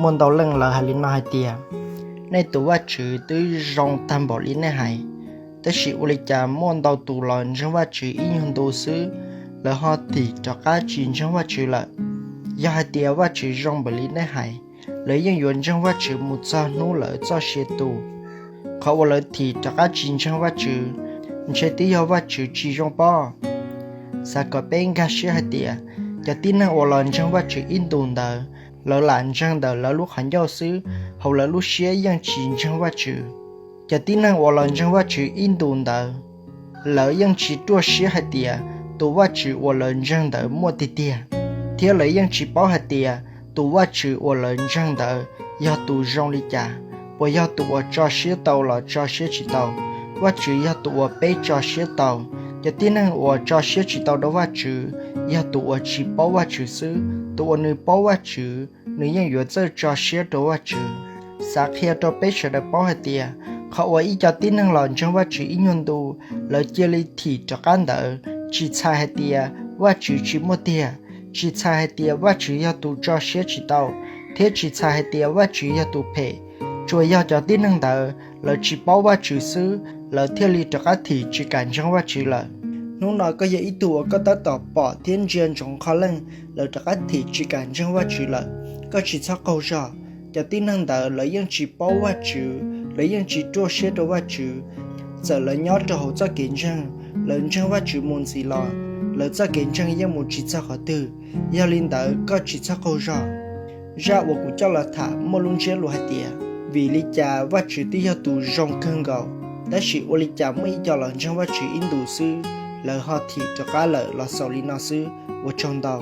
Muaj ntau leej lawv hais li no hais tias, nej tus Vajtswv twb zoo tag npaum li nej hais, tab sis ua li cas muaj ntau tus los ntseeg Vajtswv ib nyuag ntu xwb, lawv ho thim rov qab tsis ntseeg Vajtswv lawm? Yog hais tias Vajtswv zoo npaum li nej hais, lawv yeej yuav ntseeg Vajtswv mus txog hnub lawv txoj sia tu. Qhov uas lawv thim rov qab tsis ntseeg Vajtswv, ntshe twb yog Vajtswv tsis zoo pob. Xav kom peb nkag siab hais tias, cov tib neeg uas los ntseeg Vajtswv ib ntus ntawd, lawv lam ntseeg ntawm lawv lub qhov ncauj xwb, hauv lawv lub siab yeej tsis ntseeg Vajtswv. Cov tib neeg uas los ntseeg Vajtswv ib ntus ntawd, lawv yeej tsis ruaj siab hais tias tus Vajtswv uas lawv ntseeg ntawd muaj tiag tiag, thiab lawv yeej tsis paub hais tias tus Vajtswv uas lawv ntseeg ntawd yog tus zoo li cas, puas yog tus uas tso siab tau los tso siab tsis tau. Vajtswv yog tus uas peb tso siab tau. Cov tib neeg uas tso siab tsis tau rau Vajtswv yog tus uas tsis paub Vajtswv xwb. Tus uas nws paub Vajtswv, nws yeej yuav txawj tso siab rau Vajtswv. Xav qhia rau peb sawv daws paub hais tias, qhov uas ib co tib neeg los ntseeg Vajtswv ib nyuag ntu, lawv cia li thim rov qab ntawd, tsis txhais hais tias Vajtswv tsis muaj tiag, tsis txhais hais tias Vajtswv yog tus tso siab tsis tau, thiab tsis txhais hais tias Vajtswv yog tus phem. Tsuas yog cov tib neeg ntawd lawv tsis paub Vajtswv xwb, lawv thiaj li rov qab thim tsis kam ntseeg Vajtswv lawm. Hnub no koj yog ib tug uas koj tab tom pom thiab ntsia ntsoov qhov leej lawv rov qab thim tsis kam ntseeg Vajtswv lawm, koj tsis txhob qaug zog. Cov tib neeg ntawd lawv yeej tsis paub Vajtswv, lawv yeej tsis ruaj siab rau Vajtswv. Txawm lawv nyob rau hauv txoj kev ntseeg, lawv ntseeg Vajtswv mus ntxiv los, lawv txoj kev ntseeg yeej mus tsis txog qhov twg. Yog li ntawd koj tsis txhob qaug zog. Zaj uas kuv coj los tham muaj lub ntsiab lus hais tias, vim li cas Vajtswv twb yog tus zoo kawg nkaus, tab sis ua li cas muaj ib co los ntseeg Vajtswv ib ntus xwb, lawv ho thim rov qab lawm los xaus li no xwb. Ua tsaug ntau.